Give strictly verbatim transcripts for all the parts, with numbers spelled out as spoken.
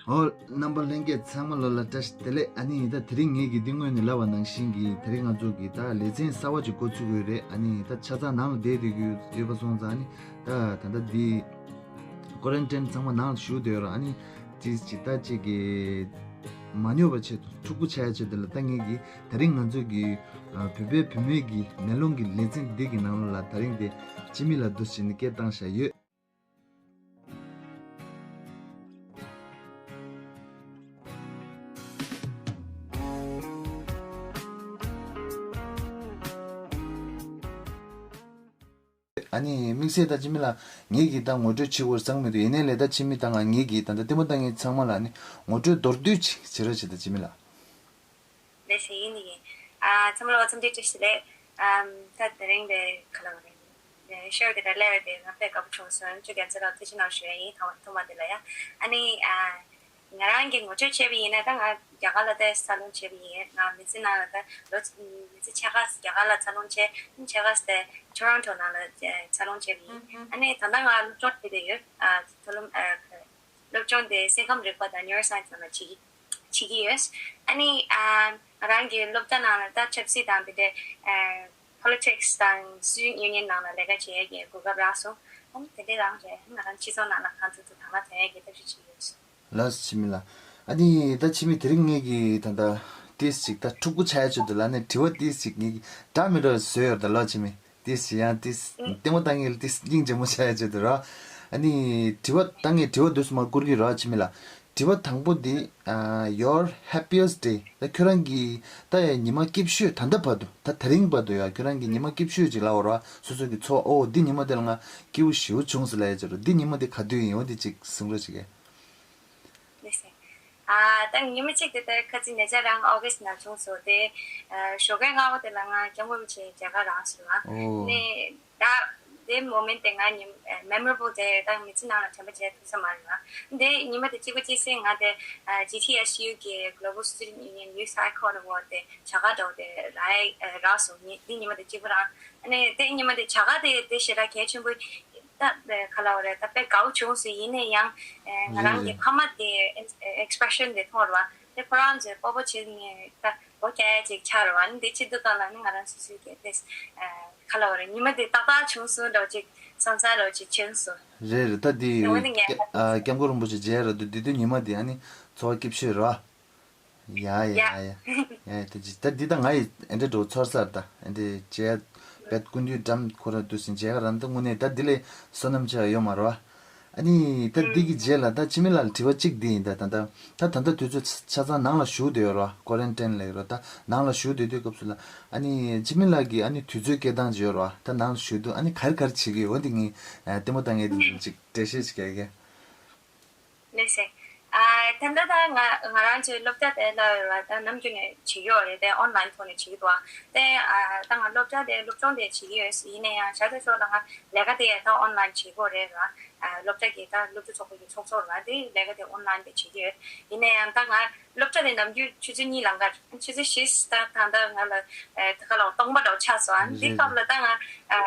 ཨོ། རྣམ་པ་ལྷན་རྒྱས་ཚང་མ་ལོ་ལ་བཀྲ་ཤིས་བདེ་ལེགས། ཨ་ནི་ད་དེ་རིང་ངེད་ཀྱིས་འདི་སྔོན་ནས་ལབ་པ་ནང་བཞིན་གྱི་དེ་རིང་ང་ཚོ་གི་ད་ལེ་ཚན་གསར་བ་ཅིག་འགོ་ཚུགས་ཀྱི་ཡོད་རེད། ཨ་ནི་ད་ཆ་ཚང་ནང་ལ་བསྡད་བསྡད་ཀྱི་ཡོད་པ་སོང་ཙང་། ཨ་ནི་ད་ད་ལྟ་འདི་ཀོ་རན་ཊིན་ཚང་མ་ནང་ལ་བཞུགས་བསྡད་ཡོད་རེད། ཨ་ནི་ཅིག་ཅིག་ད་ཅིག་གི་མ་ཉོབ་པ་ཆེད་དུ་འཁྲུག་པོ་ཆགས་ཡ་ཆེད་དུ་ལ། ད་ངེད་ཀྱིས་དེ་རིང་ང་ཚོ་གི་ཨ་བོད་པའི་བུད་མེད་ཀྱི་མེ་ལོང་གི་ལེ་ཚན་འདི་གི་ནང་ལ་དེ་རིང་དེ་འཆི་མེད་ལགས་འདུག་སེ་བྱས་ནས་སྐད་བཏང་བཞག་ཡོད། ཨ་ནི་དམིགས་བསལ་ད་འཆི་མེད་ལགས་ངེད་ཀྱིས་ད་ངོ་སྤྲོད་བྱེད་དགོས་བསམ་མི་འདུག། ཡིན་ནའི་ལས་ད་འཆི་མེད་ད་ང་ངེད་ཀྱིས་ད་ད་ལྟད་མོ་ལྟ་མཁན་ཚང་མ་ལ་ཨ་ནི་ངོ་སྤྲོད་མདོར་བསྡུས་ཅིག་བྱེད་རོགས་བྱེད། ད་འཆི་མེད་ལགས། ལགས་སེ། ཡིན་ནི་ཡིན། ཨ་ཚང་མ་ལ་འཚམས་འདྲི་བཀྲ་ཤིས་བདེ་ལེགས། ཨམ་ད་དེ་རིང་དེ་ག་ལ་བ་རེད། ཤོར་དེ་འདྲ་སླེབས་ཡོད་དེ་ང་དཔེ་དགའ་པོ་བྱུང་སོང་། ཁྱོད་རྒྱལ་མཚན་ལ་ཐུགས་རྗེ་གནང་ཞུ་ཡ་ཡིན། ཐོག་མ་ཐོག་མ་དེ་ལ་ཡ། ཨ་ནི་ཨ་ང་རང་གི་ངོ་སྤྲོད་བྱས་པ་ཡིན་ན། ད་ང་རྒྱ་གར་ལ་ད་འཚར་ལོངས་བྱས་པ་ཡིན། ང་མི་ཚེ་ནང་ལ་ད་ལོ་མི་ཚེ་ཕྱེད་ཀ་རྒྱ་གར་ལ་འཚར་ལོངས་བྱས། ཕྱེད་ཀ་ད་ཊོ་རོན་ཊོ་ནང་ལ་འཚར་ལོངས་བྱས་པ་ཡིན། ཨ་ནི་ད་ལྟ་ང་སློབ་སྦྱོང་བྱས་བསྡད་ཡོད། ཨ་མཐོ་སློབ་ཨ་སློབ་སྦྱོང་དེ་སེམས་ཁམས་རིག་པ་དང་ནིའུ་རོ་སའེན་སི་ནང་ལ་བྱེད་ཀྱི་བྱེད་ཀྱི་ཡོད། ཨ་ནི་ཨ་ང་རང་གི་སློབ་གྲྭ་ནང་ལ་ད་ཆབ་སྲིད་དང་དེ་འདྲའི་ཨ་པོ་ལི་ཊིག་སི་དང་སི་ཊུ་ཌེན་ཊི་ཡུ་ནི་ཡན་ནང་ལ་ལས་ཀ་བྱེད་ཡས་ཀྱི་གོ་སྐབས་རག་སོང་། ཨ་ནི་དེ་འདྲའི་རང་རེད། ང་རང་སྤྱི་ཚོགས་ནང་ལ་གང་ཐུབ་ཐུབ་དང་བླངས་ཐོན་ཡས་ཀྱི་ཐབས་ཤེས་བྱེད་ཀྱི་ཡོད། ལགས་སོ། འཆི་མེད་ལགས། ཨ་ནི་ད་འཆི་མེད་དེ་རིང་ངེད་ཀྱིས་ད་ལྟ་ཏིས་ཅིག་ད་འཁྲུག་པོ་ཆགས་ཡ་ཆེད་དུ་ལ་ནས་དྲི་བ་ཏིས་ཅིག་ངེད་ཀྱིས་འདྲ་མི་འདྲ་བཟོས་ཡོད་ད་ལོ། འཆི་མེད་ཏིས་ཅིག་ཡང་ཏིས་ལྟད་མོ་ལྟ་མཁན་ལ་ཏིས་སྙིང་རྗེ་མོ་ཆགས་ཡ་ཆེད་དུ་ར། ཨ་ནི་དྲི་བ་ད་ངས་དྲི་བ་འདུག་སེ་མར་བསྐུར་གྱི་ར། འཆི་མེད་ལགས། དྲི་བ་དང་པོ་འདི་ཨ་your happiest day། ད་ཁྱོད་རང་གི་ད་ཡ་ཉི་མ་སྐྱིད་ཤོས་ད་ལྟ་བར་དུ་ད་དེ་རིང་བར་དུ་ཡ་ཁྱོད་རང་གི་ཉི་མ་སྐྱིད་ཤོས་ཅིག་ལབ་དགོས་ར། སོ་སོ་གི་ཚོར་བ། ཨོ་འདི་ཉི་མ་དེ་ལ་ང་སྐྱིད་པོ་ཞེ་པོ་བྱུང་སོང་ལབ་ཡ་ཆེད་དུ་འདི་ཉི་མ་འདི་ག་དུས་ཡིན། འོ་འདི་ཅིག་གསུང་རོགས་བྱེད་ཀྱི། ལགས་སེ། ཨ་ད་ཉི་མ་གཅིག་དེ་ལྟར་ཁ་སང་ཉེ་ཆར་རང་ཨོ་གྷ་སི་ནང་བྱུང་སོང་། དེ་ཨ་ཞོགས་ཀའི་སྔ་པོ་དེ་ལ་ང་སྐྱབས་མགོན་རིན་པོ་ཆེ་མཇལ་ཁ་རག་སོང་། ཨོ། ནས་ད་དེ་མོ་མེན་ཊི་དེ་ང་ཉིན་མེ་མོ་རེ་བལ་དེ་ད་མི་ཚེ་ནང་ལ་དྲན་པ་བརྗེད་ཐུབ་ས་མ་རེད་པ། དེ་ཉི་མ་དེ་གཅིག་པ་གཅིག་སེ་ང་དེ་ཨ་ཇི་ཐི་ཨེས་ཡུ་གི་Global Student Union Youth Icon Award དེ་བྱ་དགའ་འདྲ་པོ་དེ་རག་ཨ་རག་སོང་། ཉི་དེ་ཉི་མ་དེ་གཅིག་པ་རང་། ཨ་ནི་དེ་ཉི་མ་དེ་བྱ་དགའ་དེ་དེ་ཞེ་དྲག་གལ་ཆེན་པོ། ད་ག་ལབ་དགོས་རེད། ད་དཔེ་དགའ་པོ་བྱུང་སོང་། ཡིན་ན་ཡང་ཨེ་ང་རང་གི་རེད་རེད། ཕ་མ་དེ་ཨེགས་པི་རེ་ཤན་དེ་མཐོང་རེད་པ། དེ་ཁོ་རང་ཚོས་སྤོབས་པ་བྱེད་ནས་ད་སྒོ་རྒྱག་ཡ་ཅིག་ཆགས་རེད་པ། ཨ་ནི་དེ་བྱེད་དུས་སྒང་ལ་ནི་ང་རང་སོ་སོའི་གི་དེ་ཨེ་ག་ལབ་དགོས་རེད། ཉི་མ་དེ་ཏག་ཏག་བྱུང་སོང་འདྲ་པོ་ཅིག་བསམ་ས་འདྲ་པོ་ཅིག་བྱུང་སོང་། རེད་རེད། ད་དེ་དེ་འོན་ཏེ་ངས་སྐྱབས་ཨ་སྐྱབས་མགོན་རིན་པོ་ཆེ་མཇལ་ར་དུས་དེ་དུས་ཉི་མ་དེ་ཨ་ནི་ཚོར་བ་སྐྱིད་ཤོས་རེད་པ། ཡ་ཡ་ཡ། ཡ་ཡ་ཡ། དེ་ཅི་ད་འདི་ད་ང་ཡི་ཨེ་འདྲ་འགྲོ་ཚོར་སར་ད་ཨེ་འདྲ་བྱས་པད་ཀུན་འདུས་འགྲམ་ཁོ་ར་དུས་སུ་མཇལ་ཁ་རང་ད་དངོས་གནས་ད་འདི་ལས་བསོད་ནམས་ཆེ་བ་ཡོད་མ་རེད་པ། ཨ་ནི་ད་འདི་གི་རྗེས་ལ་ད་འཆི་མེད་ལགས་ལ་དྲི་བ་གཅིག་འདི་ཡིན། ད་ད་ད་ད་ད་དུས་ཚོད་ཆ་ཚང་ནང་ལ་བཞུགས་བསྡད་ཡོད་རེད་པ། ཀོ་རན་ཊིན་ལབ་ཀྱི་རེད་པ། ད་ནང་ལ་བཞུགས་བསྡད་དུས་སྐབས་སུ་ལ་ཨ་ནི་འཆི་མེད་ལགས་ཀྱི་ཨ་ནི་དུས་ཚོད་སྐྱེལ་སྟངས་ཅིག་ཡོད་རེད་པ། ད་ནང་ལ་བཞུགས་དུས་ཨ་ནི་ག་རེ་ག་རེ་བྱེད་ཀྱི་ཡོད། འོ་འདི་ངས་ལྟད་མོ་ལྟ་མཁན་འདི་ཅིག་འགྲེལ་བཤད་ཅིག་རྒྱག་གི། ལགས་སེ། ཨ་ད་ལྟ་ད་ང་ང་རང་ཚོའི་སློབ་གྲྭ་དེ་ལ་ཡོད་པ་ད་ནམ་རྒྱུན་ནས་བྱེད་ཀྱི་ཡོད་རེད། དེ་ཨོན་ལན་ཐོག་ནས་བྱེད་ཀྱི་འདུག་པ། དེ་ཨ་ད་ང་སློབ་གྲྭ་དེ་སློབ་སྦྱོང་དེ་བྱེད་ཀྱི་ཡོད། ཡིན་ན་ཡང་ཞག་དེ་ཚོ་ལ་ང་ལས་ཀ་དེ་ཡང་ད་ཨོན་ལན་བྱེད་ཀྱི་ཡོད་རེད་པ། ཨ་སློབ་གྲྭ་གི་ད་སློབ་ཕྲུག་ཚོགས་པ་གི་ཚོགས་གཙོ་རེད་པ། དེ་ལས་ཀ་དེ་ཨོན་ལན་དེ་བྱེད་ཀྱི་ཡོད། ཡིན་ན་ཡང་ད་ང་སློབ་གྲྭ་དེ་ནམ་རྒྱུན་ཆུ་ཚོད་གཉིས་ལམ་ཁ། ཆུ་ཚོད་བཞི་ད་ད་ལྟ་ང་ལ་ཨ་ད་ག་ལ་སྟོང་པ་འདྲ་པོ་ཆགས་སོང་། ཨ་འདི་རེད་སྐབས་རེད། ལ་ད་ང་ཨ་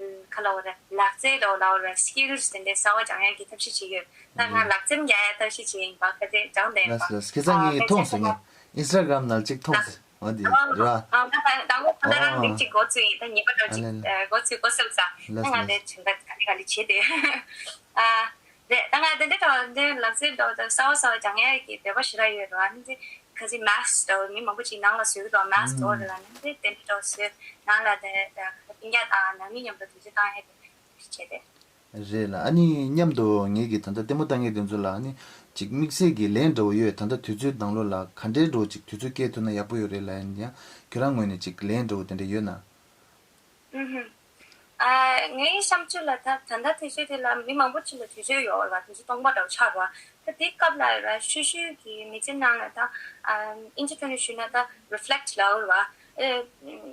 ག་ལབ་དགོས་རེད། ལག་རྩལ་འདྲ་པོ་ལབ་དགོས་རེད། སི་ཀིལ་སི་དེ་འདྲའི་གསར་པ་སྦྱང་ཡག་གི་ཐབས་ཤེས་བྱེད་ཀྱི་ཡོད། ད་ང་རེད། ལག་རྩལ་རྒྱག་ཡག་ཐབས་ཤེས་བྱེད་ཡིན་པ། ཁ་ཚེ་སྦྱང་བསྡད་ཡིན་པ། ལགས་ལགས། ཁ་སང་ཨ་ངས་ཁ་མཐོང་སོང་། ངས་ཨིན་སི་ཊ་གྷ་རམ་ནང་ལ་ཅིག་མཐོང་སོང་། འོ་འདི་རེད་པ། ཨ་ད་ད་ད་ད་ད་རང་འདི་ཨོ་ཅིག་འགོ་ཚུགས་ཡིན། ད་ཉི་མ་འདྲ་པོ་ཨ་ཅིག་ལེ་ལེ། ཨ་འགོ་ཚུགས་འགོ་ཚུགས་ས། ད་ལགས་ང་ལགས། དེ་བྱུང་ད་ག་ལེ་ག་ལེ་བྱེད་དེ། ཨ་རེད། ད་ང་དེ་འདྲ་འདྲ་པོ་འདི་ལག་རྩལ་འདྲ་པོ་ད་གསར་པ་གསར་པ་སྦྱང་ཡག་གི་འདོད་པ་ཞེ་དྲག་ཡོད་རེད་པ། ཨ་ནི་འདི་ཁ་སང་མེ་སི་ཀི་འདྲ་པོ་མི་མང་པོ་ཅིག་ནང་ལ་བཟོས་ཀྱི་འདུག། མེ་སི་ཀི་འདྲ་པོ་རེད་པ། ཨ་ནི་འདི་དེ་འདྲ་འདྲ་པོ་བཟོས། ནང་ལ་དེ་ད་སྤུན་ཀྱག་དང་ནང་མི་མཉམ་དུ་དུས་ཚོད་བཏང་ཡག་དེ་བྱས་ཏེ། རེད་ལགས། ཨ་ནི་མཉམ་དུ་ངེད་ཀྱི་ད་ལྟ་ལྟད་མོ་ལྟ་མཁན་དེ་ཚོ་ལ་ཨ་ནི་ཅིག་དམིགས་བསལ་གྱི་ལན་འདྲ་པོ་ཡོད། ད་ལྟ་དུས་ཚོད་ནང་ལོགས་ལ་ག་འདྲའི་འདྲ་པོ་ཅིག་དུས་ཚོད་སྐྱེལ་ཐུབ་ན་ཡག་པོ་ཡོད་རེད་ལབ་ཡིན་ཡང་ཁྱོད་རང་ངོས་ནས་ཅིག་ལན་འདྲ་པོ་དེ་འདྲ་ཡོད་ན། ཨུ་ཧུམ། ཨ་ངའི་བསམ་ཚུལ་ལ་ད་ད་ལྟ་དུས་ཚོད་དེ་ལ་མི་མང་པོ་ཅིག་ལ་དུས་ཚོད་ཡོད་རེད་པ། དུས་ཚོད་སྟོང་པ་འདྲ་པོ་ཆགས་རེད་པ། ད་དེའི་སྐབས་ལ་རེད་པ། ཤུལ་ཤུལ་གྱི་མི་ཚེ་ནང་ལ་ད་ཨ་ཨིན་ཇི་ཐོག་ནས་ཞུས་ན་ད་རི་ཕི་ལེག་ཊི་ལབ་རེད་པ། ཨེ་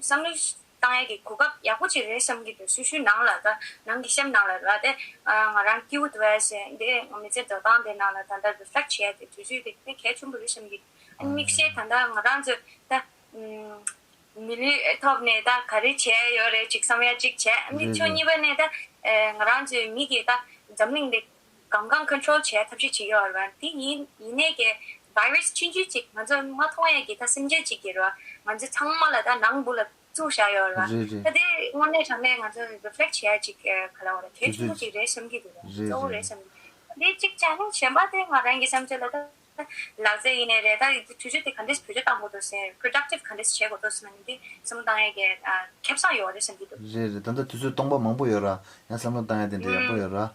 བསམ་བློ་བཏང་ཡག་གི་གོ་སྐབས་ཡག་པོ་ཅིག་རེད་བསམ་གྱི་འདུག། ཤུལ་ཤུལ་ནང་ལ་ད་ནང་གི་གཤམ་ནང་ལ་རེད་པ། དེ་ཨ་ང་རང་སྐྱིད་པོ་འདུག་པས་ཟེར་དེ་མི་ཚེ་འགྲོ་སྟངས་དེ་ནང་ལ་ད་ལྟ་རི་ཕི་ལེག་ཊི་བྱེད་ཡག་གི་དུས་ཚོད་དེ་དཔེ་གལ་ཆེན་པོ་རེད་བསམ་གྱི་འདུག། ཨ་ནི་དམིགས་བསལ་ད་ལྟ་ང་རང་ཚོ་ད་ཨུམ། མི་ལུས་ཐོག་ནས་ད་ག་རེ་བྱས་ཡོད་རེད་ཅིག་བསམ་ཡ་ཅིག་བྱས། ཨ་ནི་རེད་ཕྱོགས་རེད། གཉིས་པ་ནས་ད་ཨེ་ང་རང་ཚོའི་མི་གིས་ད་འཛམ་གླིང་འདི་ གང་གང་ཀོན་ཊོལ་བྱེད་ཐབས་ཤེས་བྱེད་ཡོད་རེད་བ། དེ་ཡིན་ཡིན་ནའི་གི་བྷའི་རས་ཆུང་ཆུང་ཅིག་ང་ཚོ་མ་མཐོང་ཡ་གི་ད་སེམས་ཅན་ཅིག་གི་རེད་བ། ང་ཚོ་ཚང་མ་ལ་ད་ནང་སྦུག་ལ་བཙུགས་བཞག་ཡོད་རེད་བ། རེད་རེད། ད་དེ་དངོས་གནས་དྲང་གནས་ང་ཚོ་རི་ཕི་ལེག་ཊི་བྱེད་ཡ་ཅིག་ག་ལ་བ་རེད། གལ་ཆེན་པོ་ཅིག་རེད་བསམ་གྱི་འདུག་རེད། རེད་གཙོ་བོ་རེད་རེད། བསམ་གྱི་འདུག་དེ་གཅིག་བྱས་ན་གཞན་པ་དེ་ང་རང་གི་བསམ་ཚུལ་ལ་ད། ལག་རྩལ་ཡིན་ནའི་རེད། ད་དུས་ཚོད་དེ་ག་འདྲས་བེད་སྤྱོད་བཏང་དགོས་འདུག་ཟེར། པྲོ་ཌག་ཊིབ་ག་འདྲས་བྱེད་དགོས་འདུག་ཟེར་ན་ནི་དེ་བསམ་བློ་བཏང་ཡས་ཀྱི་ཨ་ཁེ་བཟང་ཡོད་རེད་བསམ་གྱི་འདུག་རེད་རེད། ད་ལྟ་དུས་ཚོད་སྟོང་པ་མང་པོ་ཡོད་ར། ཡང་བསམ་བློ་བཏང་ཡས་དེ་འདྲ་ཡག་པོ་ཡོད་ར།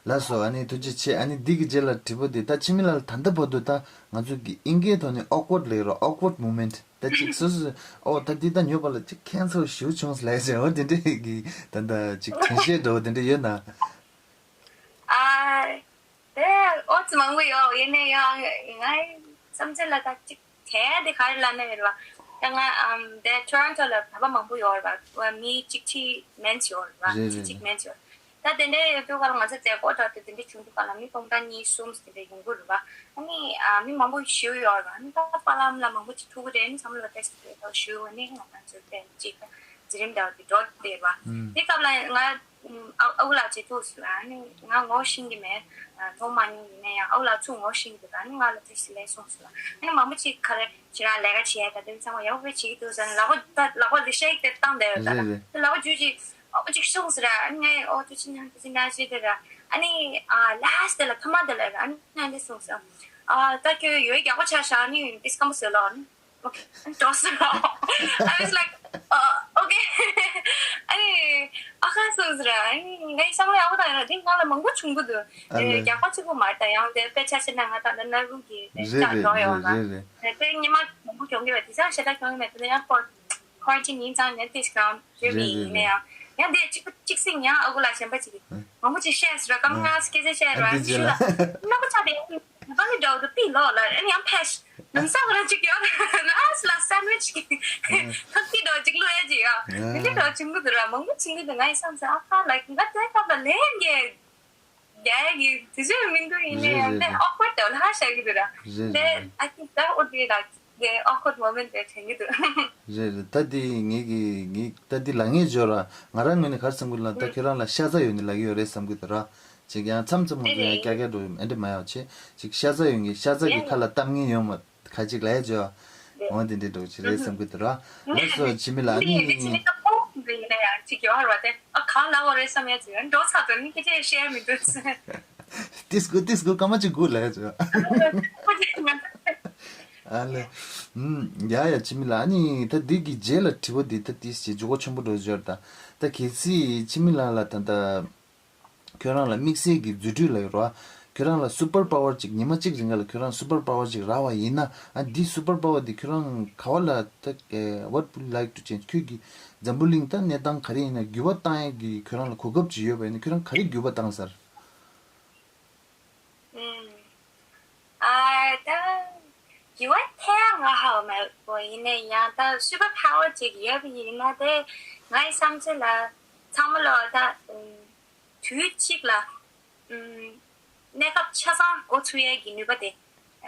ལགས་སོ། ཨ་ནི་ཐུགས་རྗེ་ཆེ། ཨ་ནི་འདི་གི་རྗེས་ལ་དྲི་བ་འདི་ད་འཆི་མེད་ལགས་ལ་ད་ལྟ་བར་དུ་ད་ང་ཚོ་གི་ཨིན་སྐད་ཐོག་ནས་ཨོག་ཝརཌ་ལབ་ཡོད་ར། ཨོག་ཝརཌ་མོ་མེན་ཊི། ད་ཅིག་སོ་སོ་ཨོ་ད་འདི་ད་ཉོབ་པ་ལ་ཅིག་ཁེན་སལ་ཞེ་པོ་བྱུང་སོང་ལབ་ཡས་ཅིག་འོ་དེ་འདྲས་ཀྱི་ད་ད་ཅིག་དྲན་ཤེས་འདྲ་བོ་དེ་འདྲ་ཡོད་ན། ཨ། དེ་ཨོ་ཙི་མང་པོ་ཡོད། ཡིན་ནའི་ཡང་ངའི་བསམ་ཚུལ་ལ་ད་ཅིག་དྲན་དེ་ག་རེ་ལབ་ན་ཡོད་རེད་བ། ད་ང་ཨམ་དེ་ཊོ་རོན་ཊོ་ལ་བོད་པ་མང་པོ་ཡོད་རེད་བ། མི་གཅིག་ཁྲི་མན་ཆད་ཡོད་རེད་བ། རེད་ཁྲི་རེད་གཅིག་རེད། མན་ཆད་ཡོད། ད་དེ་འདྲའི་ཡོད་དུས་ག་ལ་ང་ཚོ་མཛད་སྒོ་འདྲ་དེ་དེ་འདྲ་བྱུང་དུས་ག་ལ་མི་སྟོང་ཕྲག་གཉིས་གསུམ་དེ་འདྲ་ཡོང་གི་རེད་བ། ཨ་ནི་ཨ་མི་མང་པོ་ཞེ་པོ་ཡོད་རེད་བ། ཨ་ནི་ད་པཱ་ལགས་ལ་མང་པོ་ཅིག་ཐུག་གི་རེད། ཨ་ནི་བསམ་བློ་ཏོག་ཙམ་དེ་ད་ཞུ་ཨ་ནི་ང་རང་ཚོ་དེ་ཅིག་འཛིན་རིམ་འདྲ་དེ་འགྲོ་བསྡད་རེད་བ། ཨུམ། དེ་སྐབས་ལ་ང་ཨ་ཨ་ཁུ་ལགས་ཅིག་ཐུག་སོང་། ཨ་ནི་ང་ངོ་ཤེས་ཀྱི་མེད། མཐོང་མ་མྱོང་། ཡིན་ན་ཡང་ཨ་ཁུ་ལགས་ཚུར་ངོ་ཤེས་ཀྱི་འདུག་ཨ་ནི་ང་ལ་ཏོག་ཙམ་ལན་གསུངས་སོང་། ཨ་ནི་མང་པོ་ཅིག་ག་རེ་ཁྱེད་རང་ལས་ཀ་བྱེད་ཡ་ད་དེ་ཚང་མ་ཡག་པོ་བྱེད་ཀྱི་འདུག་ཟེར་ནས་ལག་པ་ད་ལག་པ་རེ་ཤ་ཡིག་དེ་བཏང་བསྡད་ཡོད་ད། རེད་རེད། དེ་ལག་པ་འཇུ་ཅིག་ཨོ་ཅིག་གསུངས་ཟེར། ཨ་ནི་ངས་ཨོ་ཏུ་ཅི་ཉང་ཏུ་ཅི་ན་ཅི་དེ་ར། ཨ་ནི་ཨ་ལ་སི་ཊི་དེ་ལ་ཐ་མ་དེ་ལ་ར། ཨ་ནི་ང་འདི་གསུངས་སོང་། ཨ་ད་ཁྱོད་ཡོད་ཡག་པོ་ཆགས་ཤག་ཨ་ནི་འདི་སྐམ་པོ་བཟོས་ལོ། ཨ་ནི་ཨོ་ཁེ་འགྲོ་སོང་། I was like, uh, okay. ཨ་ནི་ཨ་ཁ་གསུངས་ཟེར། ཨ་ནི་ངའི་བསམ་བློ་ཡག་པོ་བཏང་ཡོད་ན་དེ་ང་ལ་མང་པོ་བྱུང་གི་འདུག་ཨ་ལེ། ཡག་པོ་གཅིག་པོ་མ་རེད། ད་ཡང་དེ་དཔེ་ཆ་བཞག་ན་ང་ད་ལྟ་སྣ་རུ་གི་དེ་རེད་ལྕགས་རེད་འགྲོ་ཡོད་རེད་ལ། རེད་རེད། དེ་ཉི་མ་མང་པོ་གྱོང་གི་རེད། དེ་ཚང་ཞེ་དྲག་གྱོང་གི་མེད། དེ་ཡང་ཁོ་ཁོ་ར་ཅིག་ཉིན་ཚང་ནས་ཏིས་ཀྲང་རེད་རེད་ཡིན་ན་ཡང་། ཡང་དེ་གཅིག་པུ་གཅིག་སྲིང་ཡང་ཨ་ཁུ་ལགས་གཞན་པ་ཅིག་གིས་མང་པོ་ཅིག་བཤད་ཟེར་བ། སྐབས་ང་སྐད་ཆ་བཤད་ར། ཨ་ནི་ཞུ་ལ་སྣ་ཁུ་ཆ་དེ་ཡང་ནི་འགྲོ་དུ་པི་ལོ་ལ་ཨ་ནི་ཡང་ཕེ་ཤ་ནམ་ས་ཁོ་ར་ཅིག་ཡོད་ན་ཨ་སི་ལ་སན་ཝིཆ་གི་ཐག་ཏི་འགྲོ་ཅིག་ལོ་ཡ་ཅིག་ཡ་མི་འདི་འགྲོ་བྱུང་གི་འདུག་ར། མང་པོ་བྱུང་གི་འདུག་ང་ཡི་བསམ་ཚེ་ཨ་ཁ་ལ་ང་དེ་སྐབས་ལ་ལན་གྱི་རྒྱ་ཡ་གི་དུས་ཚོད་མི་འདུག་ཡིན་ནའི་ཡང་དེ་ཨོག་ཝར་ཌི་དེ་ལ་ཧ་ཤ་གི་འདུག་ར། རེད་དེ་རེད། I think that would be like the awkward moment དེ་དྲན་གི་འདུག་རེད་རེད། ད་འདི་ངེད་ཀྱི་ངེད་ད་འདི་ལ་ངས་བརྗོད་ར། ང་རང་ངོས་ནས་ག་རེ་བསམ་གི་ལ། ད་ཁྱོད་རང་ལ་ཤ་ཚ་ཡོད་ནི་ལབ་ཀྱི་ཡོད་རེད་བསམ་གི་འདུག་ར། ཅིག་ཡང་མཚམས་མཚམས་ང་ཚོ་ཡང་ཀྱག་ཀྱག་འགྲོ་ཨེ་འདྲ་མ་ཡོང་ཆེ། ཅིག་ཤ་ཚ་ཡོད་ངེས་ཤ་ཚ་གི་ཁ་ལ་གཏམ་ངེས་ཡོང་མ། ཁ་ཅིག་ལ་ཡ་ཇོ། འོ་དེ་འདྲའི་འགྲོ་ཅི་རེད་བསམ་གི་འདུག་ར། ལགས་སོ་འཆི་མེད་ལགས། ཨ་ནི་འདི་འདི་ཚེ་ནི་ཀ་ཕོ་འདི་ཡིན་ན་ཡང་ཅིག་ཡོང་བར་བ་དེ་ཨ་གང་ལ་འོ་རེད་བསམ་ཡ་ཅིག་འགྲོ་ཚར་དུ་ནི་སྐད་ཆ་བཤད་མི་འདུག་ཟེར། ཏིས་ཀུ་ཏིས་ཀུ་སྐར་མ་གཅིག་སྒུག་ལ་ཡ་ཇོ། ཨ་ལེ། ཨུམ། ཡ་ཡ་འཆི་མེད་ལགས། ཨ་ནི་ད་འདི་གི་རྗེས་ལ་དྲི་བ་འདི་ད་ཏིས་ཅིག་འཇུག་གོ་ཆེན་པོ་འགྲོ་ཇོ་ར། ད་ད་གལ་སྲིད་འཆི་མེད་ལགས་ལ་ད་ད། ཁྱོད་རང་ལ་དམིགས་བསལ་གྱི་རྫུ་འཕྲུལ་ལ་ཡོད་རོ། ཁྱོད་རང་ལ་སུ་པར་པ་ཝར་ཅིག་ཉི་མ་གཅིག་རིང་ག་ལ་ཁྱོད་རང་སུ་པར་པ་ཝར་ཅིག་རག་པ་ཡིན་ན། ཨ་འདི་སུ་པར་པ་ཝར་འདི་ཁྱོད་རང་ག་བ་ལ་ད་what would you like to change? ཁྱོད་ཀྱི་འཛམ་བུ་གླིང་ད་གནས་སྟངས་ག་རེ་ཡིན་ན་འགྱུར་བ་བཏང་ཡས་ཀྱི་ཁྱོད་རང་ལ་གོ་སྐབས་ཅིག་ཡོད་པ་ཡིན་ན་ཁྱོད་རང་ག་རེ་འགྱུར་བ་བཏང་ཟེར། ཨ་ད་འགྱུར་བ་ཐེབས་ང་ཧ་གོ་མེད་གོ། ཡིན་ནའི་ཡང་ད་སུ་པར་པ་ཝར་ཅིག་ཡོད་པ་ཡིན་ན་དེ་ངའི་བསམ་ཚུལ་ལ་ཚང་མ་ལོ་ད། དུས་གཅིག་ལ། ཨུམ། གནས་སྐབས་ཆ་ཚང་འགོ་ཚུགས་ཡས་ཀྱི་ནུས་པ་དེ།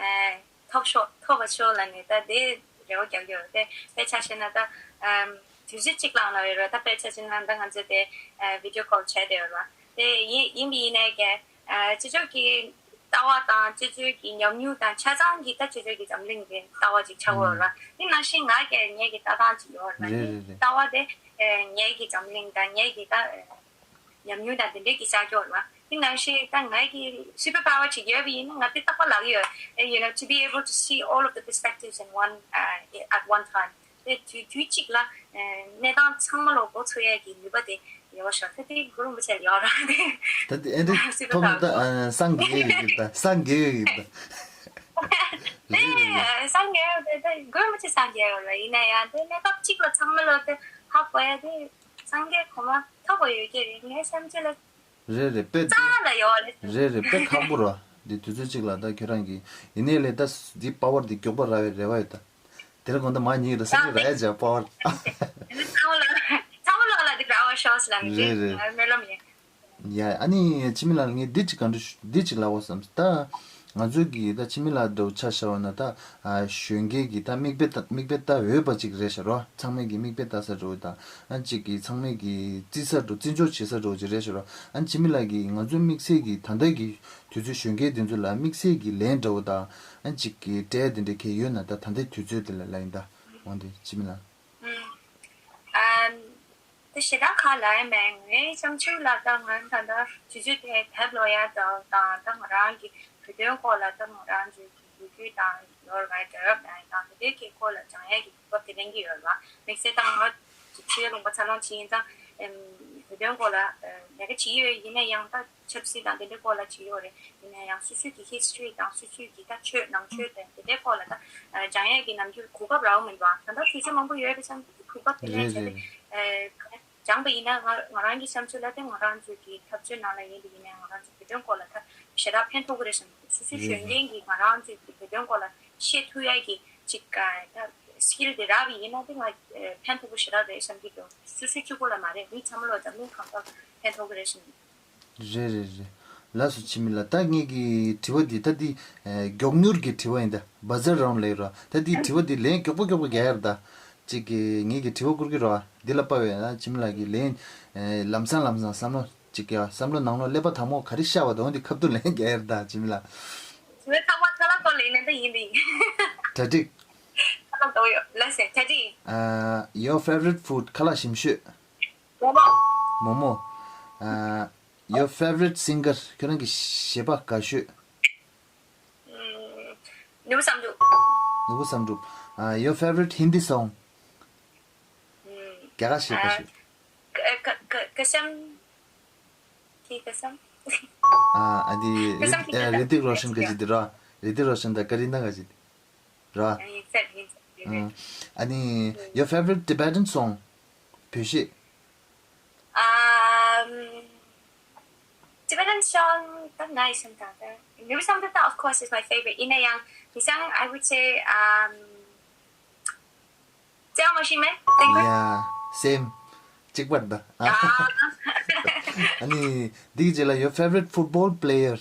ཨ། ཐོབ་ཤོག་ཐོབ་པ་ཤོག་ལབ་ནས་ད་དེ་རེ་བ་རྒྱག་གི་ཡོད་རེད་དེ། དཔེ་ཆ་བཤད་ན་ད། ཨམ། དུས་ཚོད་གཅིག་ལ་ལ་ཡོད་རེད། ད་དཔེ་ཆ་བཤད་ན་ད་ང་ཚོ་དེ། ཨ། བི་ཌི་ཡོ་ཀོལ་བྱས་བསྡད་ཡོད་རེད་བ། དེ་ཡིན་ཡིན་པ་ཡིན་ནའི་ཀྱི། ཨ། སྤྱི་ཚོགས་ཀྱི་ལྟ་བ་དང་སྤྱི་ཚོགས་ཀྱི་ཉམས་མྱོང་དང་ཆ་ཚང་གི་ད་སྤྱི་ཚོགས་ཀྱི་འཛམ་གླིང་གི་ལྟ་བ་ཅིག་ཆགས་ཡོད་རེད་བ། དེ་ནང་བཞིན་ང་གི་ངེད་ཀྱི་ལྟ་སྟངས་ཅིག་ཡོད་རེད་བ། རེད་དེ་རེད་རེད། ལྟ་བ་དེ། ཨ། ངེད་ཀྱི་འཛམ་གླིང་དང་ངེད་ཀྱི་ད། ཉམས་མྱོང་དང་དེ་འདྲའི་གི་ཤར་ཀྱོག་ལ། དེ་ནང་བཞིན་ད་ངའི་གི་སུ་པར་པ་ཝར་ཅིག་ཡོད་པ་ཡིན་ན་ང་དེ་རྟག་པར་ལབ་ཀྱི་ཡོད། And you know, to be able to see all of the perspectives in one, uh, at one time. དེ་དུས་དུས་གཅིག་ལ་གནས་སྟངས་ཚང་མ་ལ་མགོ་ཚོས་ཡས་ཀྱི་ནུས་པ་དེ་ཡོད་ཤག་ད་དེ་གུ་རུ་མི་ཆེ་ཡོད་ར་དེ། ད་དེ་ཨེ་འདྲ་སུ་པར་ཐོབ་པ་ན་ད་ཨ་སངས་རྒྱས་ཡོད་ཀྱི་ད་སངས་རྒྱས་ཡོད་ཀྱི་ད། རེད་རེད་རེད། སངས་རྒྱས་ཡོད་དེ་ད་གུ་རུ་མི་ཆེ་སངས་རྒྱས་ཡོད་ར། ཡིན་ན་ཡང་དེ་གནས་སྐབས་གཅིག་ལ་ཚང་མ་ལ་དེ་ཧ་གོ་ཡ་དེ་སངས་རྒྱས་གོ་མ་ཐོབ་པ་ཡོད་ཀྱི་རེད། ངའི་བསམ་ཚུལ་ལ། རེད་རེད། དཔེ་རྩ་ལ་ཡོད་རེད། རེད་རེད། དཔེ་ཁག་པོ་རེད། འདི་དུས་ཚོད་གཅིག་ལ་ད་ཁྱོད་རང་གིས་ཡིན་ནའི་ལས་ད་འདི་པ་ཝར་འདི་མགྱོགས་པ་རག་པའི་རེ་བ་ཡོད་ད། དེ་རིང་དགོང་དག་མ་ཉིད་རེད་ས་ནི་རག་ཡ་ཇག་པ་ཝར། ཚང་མ་ལ་ཚང་མ་ལ་འདི་རག་པ་ཤོག་ཟེར་ལ་ངས་རེད་རེད། ངའི་སྨོན་ལམ་ཡིན། ཡ་ཨ་ནི་འཆི་མེད་ལགས་ངས་འདི་གཅིག་ག་འདྲ་འདི་གཅིག་ལབ་དགོས་བསམ་ད། ང་ཚོའི་གི་ད་འཆི་མེད་ལགས་འདྲ་བོ་ཆ་བཞག་པ་ན་ད་ཨ་གཞོན་སྐྱེས་ཀྱི་ད་མིག་དཔེ་ལྟ་མིག་དཔེ་ལྟ་འོས་པ་ཅིག་རེད་ཤག་རོ། ཚང་མས་གི་མིག་དཔེ་ལྟ་ས་འདྲ་བོ་དང་ཨ་ཅིག་གི་ཚང་མས་གི་བརྩི་ས་འདྲ་བརྩི་འཇོག་བྱེད་ས་འདྲ་བོ་ཅིག་རེད་ཤག་རོ། ཨ་འཆི་མེད་ལགས་ཀྱིས་ང་ཚོའི་དམིགས་བསལ་གྱི་ད་ལྟ་གི་དུས་ཚོད་གཞོན་སྐྱེས་དེ་ཚོ་ལ་དམིགས་བསལ་གྱི་ལན་འདྲ་བོ་དང་ཨ་ཅིག་གི་སྤྲད་དེ་འདྲ་གས་ཡོད་ན་ད་ད་ལྟའི་དུས་ཚོད་དེ་ལ་ལ་ཡིན་ད་འོང་དེ་འཆི་མེད་ལགས། ཨམ། དེ་ཞེ་དྲག་ཁ་ལ་ཡ་མེད། ངའི་བསམ་ཚུལ་ལ་ད་ང་ད་ལྟ་དུས་ཚོད་དེ་དེབ་ཀློག་ཡ་དང་དང་ད་ང་རང་གི་བོད་དོན་སྐོར་ལ་ད་ང་རང་ཚོའི་གི་ལོ་རྒྱུས་དང་ལོ་རྒྱུས་དང་བརྡ་རབ་དང་དང་དེ་འདྲའི་གི་སྐོར་ལ་སྦྱང་ཡ་གི་གོ་སྐབས་དེ་ལེན་གི་ཡོད་རེད་བ། དམིགས་བསལ་ད་ང་ཕྱི་རྒྱལ་ལུང་པ་འཚར་ལོངས་ཕྱིན་ཡིན་ཙང་ཨེམ་བོད་དོན་སྐོར་ལ་ལས་ཀ་བྱེད་ཀྱི་ཡོད། ཡིན་ན་ཡང་ད་ཆབ་སྲིད་དང་དེ་འདྲའི་སྐོར་ལ་བྱེད་ཀྱི་ཡོད་རེད། ཡིན་ན་ཡང་སོ་སོའི་གི་ཧི་སི་ཊོ་རི་དང་སོ་སོའི་གི་ད་ཆོས་ནང་ཆོས་དང་དེ་འདྲའི་སྐོར་ལ་ད་སྦྱང་ཡས་ཀྱི་ནམ་རྒྱུན་གོ་སྐབས་རག་མི་འདུག་ད་ལྟ་དུས་ཚོད་མང་པོ་ཡོད་པའི་ཙང་གོ་སྐབས་དེ་ལེན་བྱས་ཏེ་སྦྱངས་པ་ཡིན་ན་ང་ང་རང་གི་བསམ་ཚུལ་ལ་དེ་ང་རང་ཚོའི་གི་འཐབ་རྩོད་ནང་ལ་ཡིན་དེ་ཡིན་ན་ང་རང་ཚོ་བོད་དོན་སྐོར་ལ་ད་ཞེ་དྲག་ཕན་ཐོགས་ཀྱི་རེད་བསམ་འདུག་སོ་སོའི་གཞོན་སྐྱེས་ཀྱིས་ང་རང་ཚོའི་གི་བོད་དོན་སྐོར་ལ་ཤེས་ཐུབ་ཡས་ཀྱི་ཅིག་ད་སི་ཀིལ་དེ་རག་པ་ཡིན་ན་དེ་ང་ཕན་ཐོགས་པོ་ཞེ་དྲག་རེད་བསམ་གྱི་འདུག་སོ་སོའི་གཅིག་པོ་ལ་མ་རེད། མི་ཚང་མ་ལ་འཛམ་གླིང་གང་སར་ཕན་ཐོགས་ཀྱི་རེད་བསམ་གྱི་འདུག་རེད་རེད་རེད། ལགས་སོ་འཆི་མེད་ལགས། ད་ངེད་ཀྱི་དྲི་བ་འདི་ད་འདི་ཨེ་མགྱོགས་མྱུར་གྱི་དྲི་བ་ཡིན་ད། བ་ཛར་རའུན་ཌི་ལབ་ཀྱི་རེད། ད་འདི་དྲི་བ་འདི་ལན་མགྱོགས་པོ་མགྱོགས་པོ་རྒྱག་ཡ་རེད་ད། ཅིག་གི་ངེད་ཀྱི་དྲི་བ་བསྐུར་གྱི་རེད་བ། འདི་ལ་དཔའ་བའི་ན་འཆི་མེད་ལགས་ཀྱི་ལན་ཨེ་ལམ་སང་ལམ་སང་བསམ་བློ་ཅིག་ཡ་བསམ་བློ་ནང་ལོགས་ཀླད་པ་དང་པོ་ག་རེ་ཤར་བ་དང་འོ་འདི་ཁ་ཐུག་ལན་རྒྱག་ཡ་རེད་ད་འཆི་མེད་ལགས། དྲི་བ་ཚང་མ་ཁ་ལག་སྐོར་ལ་ཡིན་ན་ད་ཡིན་འདི། གྲ་སྒྲིག་ཁ་ལག་ཏོ་ཡོ་ལ་སེ་གྲ་སྒྲིག་ཨ། Your favorite food ཁ་ལག་ཞིམ་ཤོས། མོག་མོག་མོག་མོག་ཨ། Your favorite singer ཁྱོད་རང་གི་གཞས་པ་དགའ་ཤོས། ཨམ། ནོར་བུ་བསམ་གྲུབ། ནོར་བུ་བསམ་གྲུབ། ཨ། Your favorite Hindi song ཨམ། རྒྱ་གར་གཞས་དགའ་ཤོས། ཨ། ཀ་ཀ་ཀ་ཀ་སམ་ཁི་ཀ་སམ། ཨ། ཨ་འདི་ཀ་སམ་ཁི་ཀ་སམ། རི་ཨ། རི་ཏིག་རོ་ཤན་གྱི་དེ་རེད། རི་ཏིག་རོ་ཤན་དང་ཀ་རི་ན་གྱི་དེ་རེད། ཡིན་ས་ཡིན་ས་ཡིན་ས། ཨ་ནི་Your favorite Tibetan song བོད་གཞས། ཨམ། Tibetan song ད་ང་ཡི་སེམས་ཐག་ད། Maybe something that of course is my favorite. ཡིན་ན་ཡང་དེང་སང་I would say um ཅང་མ་ཤི་མེ། Thank you. Yeah, same. གཅིག་པར་ད། ཨ། ཨ་ནི་འདིའི་རྗེས་ལ་Your favorite football player.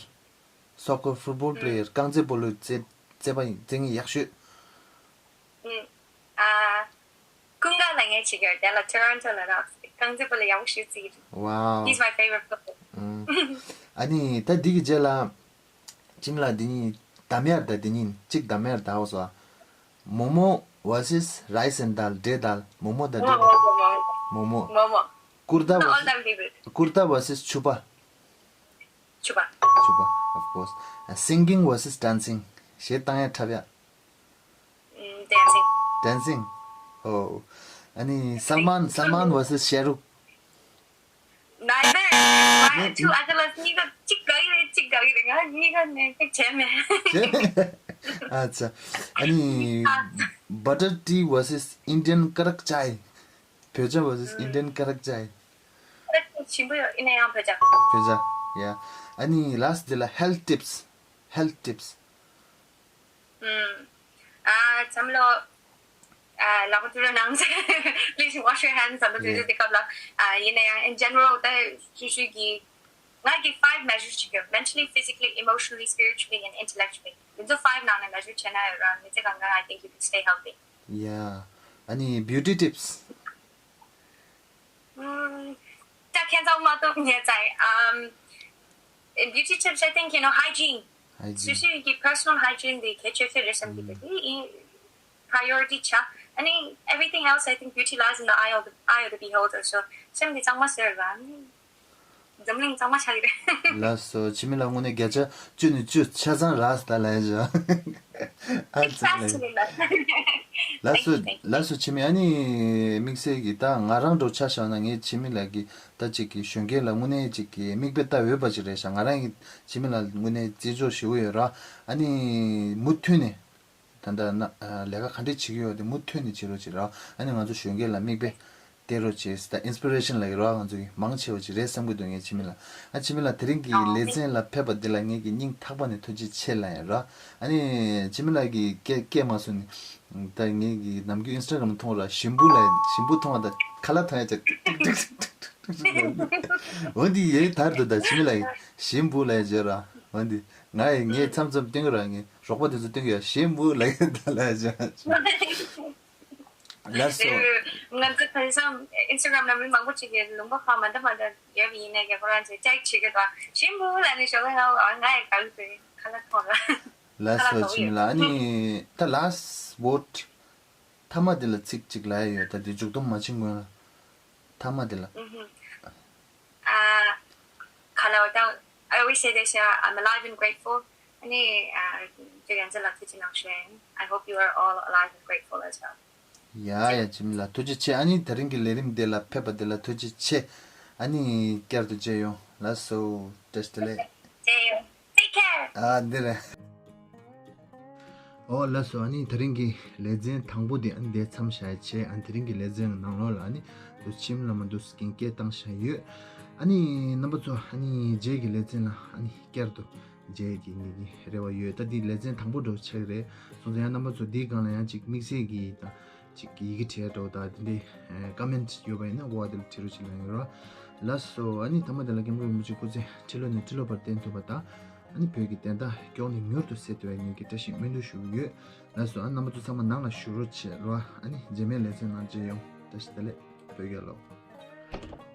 Soccer football player རྐང་རྩེད་སྤོ་ལོ་རྩེ་རྩེད་པ་རྩེད་མཁན་ཡག་ཤོས། ཨ། ཀུན་དགའ་ལ་ངས་བྱེད་ཀྱི་ཡོད། དེ་ལ་ཊོ་རོན་ཊོ་ལ་རག་རྐང་རྩེད་སྤོ་ལོ་ཡག་པོ་ཞིག་རྩེ་གི་འདུག Wow. He's my favorite football. ཨ་ནི་ད་འདི་གི་རྗེས་ལ་འཆི་མེད་ལགས་འདི་གཉིས་གདམ་ཡ་རེད་ད། འདི་གཉིས་གཅིག་གདམ་ཡ་རེད་ད། འོ་སོ། མོག་མོག་versus rice and dal འབྲས་དང་། མོག་མོག་དང་འབྲས་དང་། མོག་མོག་མོག་མོག་མོག་མོག་ཀུར་ཏ་ད་all versus time favorite. ཀུར་ཏ་versus ཕྱུ་པ། ཕྱུ་པ། ཕྱུ་པ། Of course. Singing versus dancing གཞས་བཏང་ཡ་འཁྲབ་ཡ། ཨམ། dancing. Dancing. Oh. ཨ་ནི་Salman Salman versus Shah Rukh. Neither. My two idols གཉིས་ཀ་གཅིག་དགའ་གི་རེད་གཅིག་དགའ་གི་རེད། ང་གཉིས་ཀ་ནས་ཅིག་བྱས་མེད། བྱས་མེད། ཨ་ཙི། ཨ་ནི་Butter Tea versus Indian Karak Chai བོད་ཇ་versus Indian Karak Chai། ཞིམ་པོ་ཡོད། ཡིན་ན་ཡང་བོད་ཇ། བོད་ཇ། Yeah. ཨ་ནི་last འདི་ལ་health tips. Health tips. ཨམ། ཨ། བསམ་བློ། ཨ། ལག་པ་དུད་འགྲོ་གནང་། Please wash your hands ཟེར་འདུག་དུས་ཚོད་འདི་སྐབས་ལ། ཨ། ཡིན་ན་ཡང་in general ད་ཤུལ་ཤུལ་གྱི་ང་གི་five measures ཅིག་ཡོད། mentally, physically, emotionally, spiritually and intellectually. འདི་ཚོ་five ནང་ནས་measure བྱས་ན་རང་མི་ཚེ་གང་ག་I think you can stay healthy. Yeah. ཨ་ནི་beauty tips. ཨམ། ད་ཁྱེད་ཚོ་མ་གཏོགས་ངས་ཙང་ཨམ། beauty tips, I think, you know, hygiene. Hygiene. སོ་སོའི་གི་personal hygiene དེ་གལ་ཆེ་ཤོས་རེད་བསམ་གྱི་འདུག་དེ་ཨིན་priority ཆགས། ཨ་ནི་everything else, I think, beauty lies in the eye of the, eye of the beholder. So སེམས་དེ་གཙང་མ་བཟོས་ར། འཛམ་གླིང་གཙང་མ་ཆགས་ཀྱི་རེད། ལགས་སོ། འཆི་མེད་ལགས་དངོས་གནས་བརྒྱ་ཆ་བཅུ་ནས་བཅུ་ཆ་ཚང་རག་སོང་ད་ལབ་ཡ་ཞོ། ཨ་ཙི་ལགས། ལགས་སོ། Thank you, thank you. ལགས་སོ་འཆི་མེད། ཨ་ནི་དམིགས་བསལ་གྱི་ད་ང་རང་འདྲ་ཆ་བཞག་ན་ངས་འཆི་མེད་ལགས་ཀྱི་ད་ཅིག་གི་གཞོན་སྐྱེས་ལ་དངོས་གནས་ཅིག་གི་མིག་དཔེ་ལྟ་འོས་པ་ཅིག་རེད་ཤག་ང་རང་གི་འཆི་མེད་ལགས་དངོས་གནས་བརྩི་འཇོག་ཞུ་གི་ཡོད་ར། ཨ་ནི་མུ་མཐུད་ནས། ད་ལྟ་ན་ལས་ཀ་ག་འདྲས་བྱེད་ཀྱི་ཡོད་དེ་མུ་མཐུད་ནས་བྱེད་རོགས་བྱེད་རོགས། ཨ་ནི་ང་ཚོ་གཞོན་སྐྱེས་ལ་མིག་དཔེ་སྟེར་རོགས་བྱེད། ད་inspiration ལབ་ཀྱི་རོགས། ང་ཚོ་གི་མང་ཆེ་བ་ཅིག་རེད་བསམ་གྱི་འདུག་ངས་འཆི་མེད་ལགས། ཨ་འཆི་མེད་ལགས་དེ་རིང་གི་ལེ་ཚན་ལ་ཕེབས་པ་འདི་ལ་ངེད་ཀྱི་སྙིང་ཐག་པ་ནས་ཐུགས་རྗེ་ཆེ་ལབ་ཡ་རོགས། ཨ་ནི་འཆི་མེད་ལགས་ཀྱིས་སྐད་སྐད་མ་གསུངས་ནས་ད་ངེད་ཀྱི་ནམ་རྒྱུན་Instagram མཐོང་ར་ཞིམ་པོ་ལབ་ཞིམ་པོ་མཐོང་བ་ད་ཁ་ལག་མཐོང་ཡ་ཅིག་ཏིག་ཏིག་ཏིག་ཏིག་ཏིག་འོ་འདི་ཡེ་དར་འདུག་ད་འཆི་མེད་ལགས་ཞིམ་པོ་ལབ་ཡ་བརྗོད་ར་འོ་འདི། ང་ཡི་ངས་མཚམས་མཚམས་སྟོན་གི་ར། ངས་རོགས་པ་དེ་ཚོ་སྟོན་གི་ཡ། ཞེ་མུ་ལ་ཡི་ད་ལ་ཡ་ཅང་། ལགས་སོ། ང་ཚོ་དེང་སང་Instagram་ནང་མི་མང་པོ་ཅིག་གིས་ལུང་པ་ཁག་མ་འདྲ་མ་འདྲ་ཡོད་པ་ཡིན་ནའི་ཁོ་རང་ཚོས་check་བྱེད་ཀྱི་འདུག་ཞེ་མུ་ལ་ནི་ཞོགས་ཀས་ང་ང་ཡི་ག་ལ་ཚོད་ཁ་ལག་ཐོག་ལ། ལགས་སོ། ཁ་ལག་ཅིམ་ལ། ཨ་ནི་ད་last word། མཐའ་མ་དེ་ལ་ཚིག་གཅིག་ལབ་ཡ་ཡོད། ད་དེ་མཇུག་སྡོམ་མ་བྱེད་སྔོན་ལ། མཐའ་མ་དེ་ལ། ཨ། ཁ་ལོ་ད། I always say this, yeah, I'm alive and grateful. ཨ་ནི། ཨ། ཁྱེད་ཡོངས་ལ་ཐུགས་རྗེ་གནང་ཞུ་ཡིན། I hope you are all alive and grateful as well. ཡ་ཡ། ཅིམ་ལ་ཐུགས་རྗེ་ཆེ། ཨ་ནི་དེ་རིང་གི་ལས་རིམ་དེ་ལ་ཕེབས་པ་དེ་ལ་ཐུགས་རྗེ་ཆེ། ཨ་ནི་བསྐྱར་དུ་མཇལ་ཡོང་། ལགས་སོ། བཀྲ་ཤིས་བདེ་ལེགས། མཇལ་ཡོང་། Take care. ཨ་འདི་རེད། ཨོ་ལགས་སོ། ཨ་ནི་དེ་རིང་གི་ལེ་ཚན་དང་པོ་དེ་ཨ་ནི་དེ་མཚམས་བཞག་ཡ་བྱས། ཨ་ནི་དེ་རིང་གི་ལེ་ཚན་ནང་ལོགས་ལ་ཨ་ནི་འདུག་ཆིམ་ལ་མ་འདུག་རྐྱེན་སྐྱེལ་བཏང་བཞག་ཡོད། ཨ་ནི་རྣམ་པ་ཚོ་ཨ་ནི་རྗེས་ཀྱི་ལེ་ཚན་ལ་ཨ་ནི་བསྐྱར་དུ་མཇལ་གྱི་ངེད་ཀྱི་རེ་བ་ཡོད། ད་འདི་ལེ་ཚན་དང་པོ་འདྲ་བོ་ཆགས་ཀྱི་རེད། སོང་ཙང་ཡང་རྣམ་པ་ཚོ་འདིའི་སྒང་ལ་ཡང་ཅིག་དམིགས་བསལ་གྱི་དང་ཅིག་ཡི་གེ་བྲིས་འདྲ་བོ་དང་དེ་འདྲའི་ཨེ་comment་ཡོད་པ་ཡིན་ན་འོ་དེ་ལ་བྲིས་རོགས་བྱེད་ལབ་ཡོད་ར། ལགས་སོ། ཨ་ནི་མཐའ་མ་དེ་ལ་མཁན་པོ་རིན་པོ་ཆེ་སྐུ་ཚེ་ཁྲི་ལོ་ནས་ཁྲི་ལོ་བར་བརྟན་ཐུབ་པ་དང་། ཨ་ནི་བོད་ཀྱི་བདེན་མཐའ་མགྱོགས་ནས་མྱུར་དུ་གསལ་ཐུབ་པའི་ངེད་ཀྱི་བཀྲ་ཤིས་སྨོན་འདུན་ཞུ་གི་ཡོད། ལགས་སོ། ཨ་རྣམ་པ་ཚོ་ཚང་མ་ནང་ལ་བཞུགས་རོགས་བྱེད་རོགས། ཨ་ནི་རྗེས་མའི་ལེ་ཚན་ནང་མཇལ་ཡོང་། བཀྲ་ཤིས་བདེ་ལེགས། བོད་རྒྱལ་ལོ།